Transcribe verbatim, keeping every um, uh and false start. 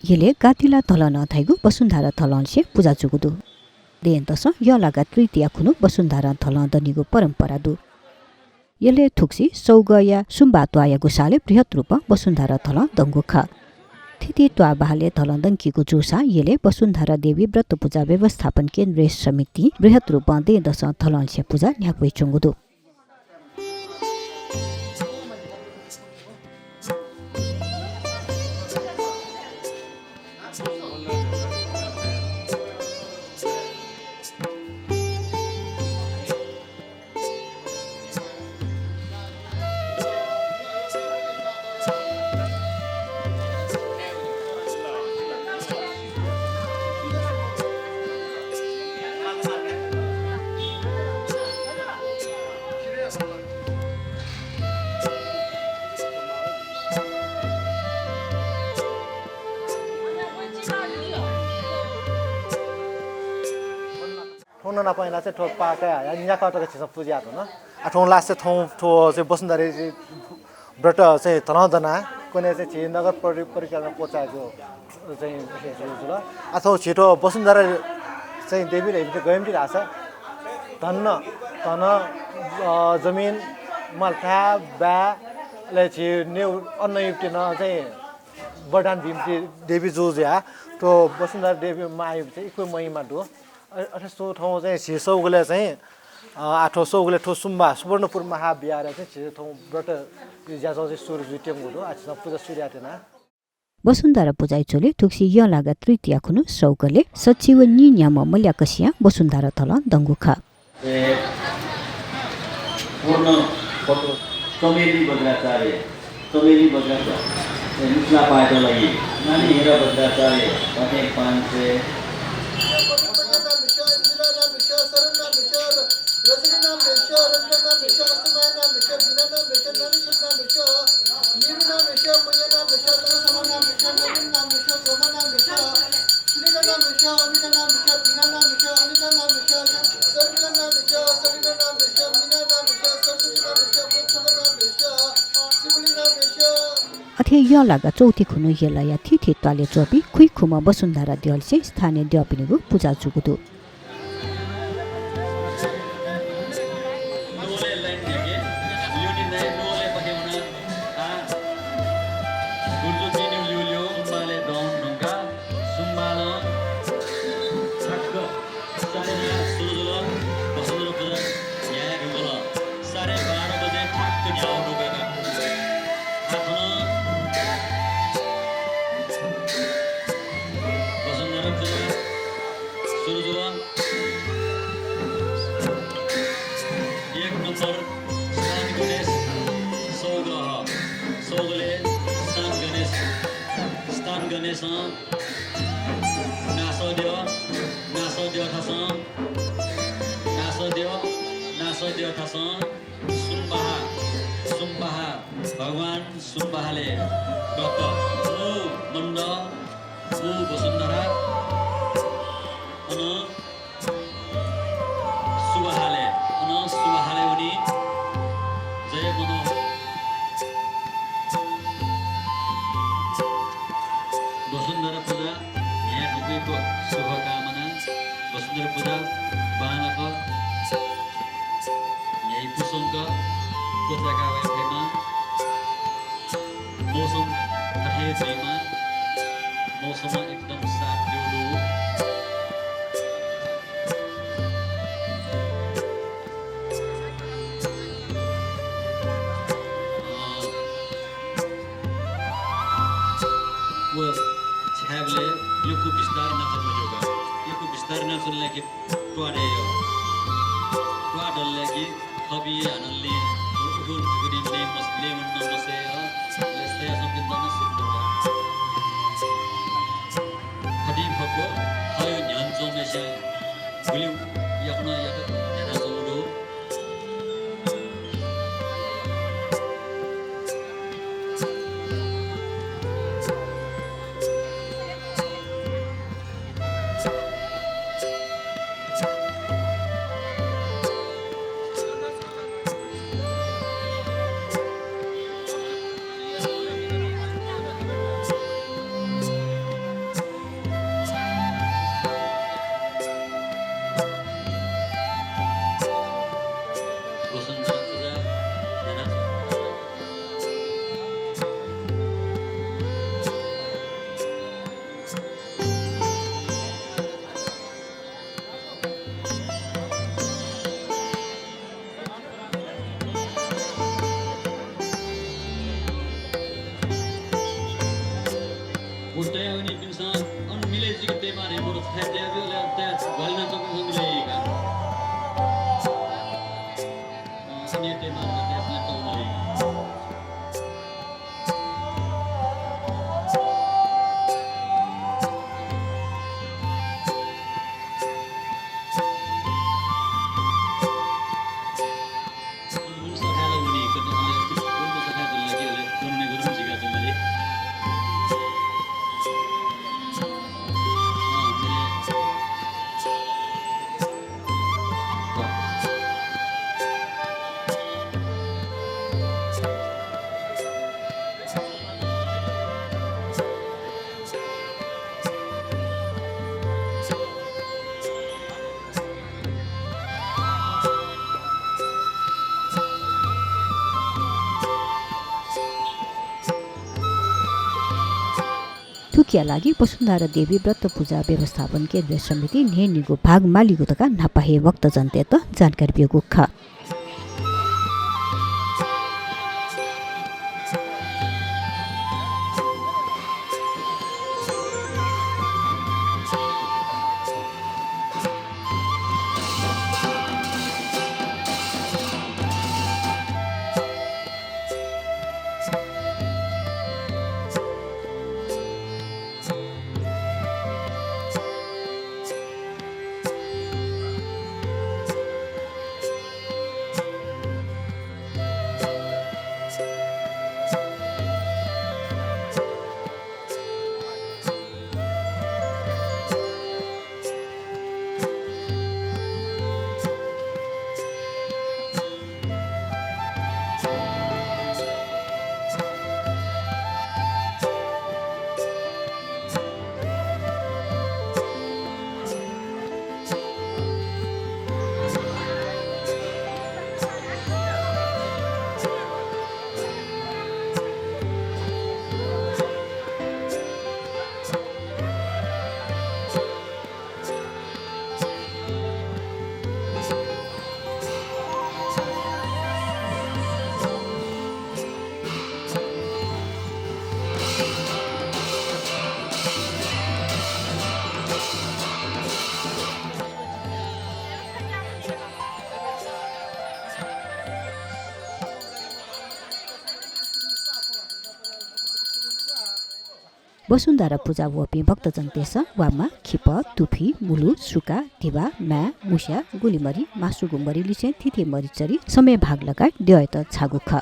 यलय् गातिला धलंधं धाइगु वसुन्धरा धलंलिसे पुजा जूगु दु। दँय्‌दसं यंलागा तृतीया खुन्हु वसुन्धरा धलंधं दनीगु परम्परा दु। यलय् थुगुसी सौगया सुम्बा त्वाःयागु सालय् बृहत् रूपं वसुन्धरा धलंधं दंगु खः। थीथी त्वाः बहालय् धलंधं दंकीगु जूसां यलय् वसुन्धरा देवी व्रत पुजा व्यवस्थापन केन्द्रीय समितिं बृहत् रूपं दँय्‌दसं धलंलिसे पुजा न्ह्याकावयाच्वंगु दु। थौं नं नापं यानाः चाहिँ थ्व पाः काये हयाः न्याखः तक झीसं पुजा याये धुन। आः थौं last-य् थौं थ्व चाहिँ वसुन्धरा व्रत चाहिँ धलंधं दनाः कन्हय् चाहिँ झी नगर परि-, परिक्रमा क्वचायेगु चाहिँ विषय जुल। आः थौं झी थ्व वसुन्धरा चाहिँ देवी ला इमित गय् मति धाःसा धन, धन, अ, जमिन, मालथाय्, बाय्, अले झी नेउ अन्न युक्ति नं चाहिँ वरदान बी मति देवी जू जुयाः थ्व वसुन्धरा देवी मां चाहिँ इखु महिमा दु। अ-, अथे सु थौं चाहिँ झी सौगलय् चाहिँ, अ, आः थ्व सौगलय् थ्व सुम्बा सुवर्णपुर महाविहारय् चाहिँ झी थौं व्रत ज्याझ्वः चाहिँ सुरु जुइत्यंगु दु। आः झीसं पुजा सुरु यायेत्यना। वसुन्धरा पुजाय् झ्वलय् थुगुसी यंलागा तृतीया खुन्हु सौगलय् सच्छि व नीन्याम्ह मल्याकसियां वसुन्धरा धलंधं दंगु खः। ए, पूर्ण फोटो, चमेली बज्राचार्य, चमेली बज्राचार्य, ए, मिथिला पायेत लागि, नानी हिरा बज्राचार्य, पाँच सय। अथे हे यंलागा चौथी खुन्हु यलया थीथी त्वालय् च्वंपिं खुइखुम्ह वसुन्धरा द्यःलिसें स्थानीय द्यःपिनिगु पुजा जूगु दु। साढे बाह्र बजे ठ्याक्क न्ह्याः हुनु गय्‌का। आः थन वसुन्धरा पुजा सुरु जुल। एक नम्बर स्थान गणेश सौगः, सौगलय् स्थान गणेश, स्थान गणेशं नासः द्यः, नासः द्यः थासं, नासः द्यः, नासः द्यः थासं सुम्बाहा, सुम्बाहा, भगवान सुम्बाहालय् दत मू मण्ड, मू वसुन्धरा, अन सुवाहालय्, अन सुवाहालय् वनी। जय मनो वसुन्धरा पुजा न्ह्याये धुंकूगु शुभकामना। वसुन्धरा पुजा बांलाक न्ह्याइपुसे धुंकाः क्वचाय्‌का वये फयेमा। मौसम थथे जुइमा। मौसम एकदम साथ द्यः दु। अँ, व छायेबलय् यक्व बिस्तार यानाच्वने मज्यू का। यक्व बिस्तार यानाच्वनेबलय् त्वाः दये यः। त्वाः दलय् थःपिं हानं लँय् उखुन्हु थुखुन्हु लँय् मस-, लँय् वने मसय् यः। अले स्वयाच्वंपिन्त नं सित का। थथिं फक्व थःगु न्ह्यःने च्वंम्हय्‌सिनं गुलि याकनं यात न्ह्यानाच्वंगु दु। उकिया लागि वसुन्धरा देवी व्रत पुजा व्यवस्थापन केन्द्रीय समिति न्हय्‌निगू भाग मालीगु धकाः न्हापा हे भक्तजनतय्‌त जानकारी ब्यूगु खः। वसुन्धरा पुजा वःपिं भक्तजनतय्‌सं वामा, खिपः, तुफि, मुलु, सुका, धिबा, म्वाये, मुस्या, गुलिमरि, मासुगु मरि लिसें थीथी मरि चरि, समय भाग लगायत द्यःयात झाःगु खः।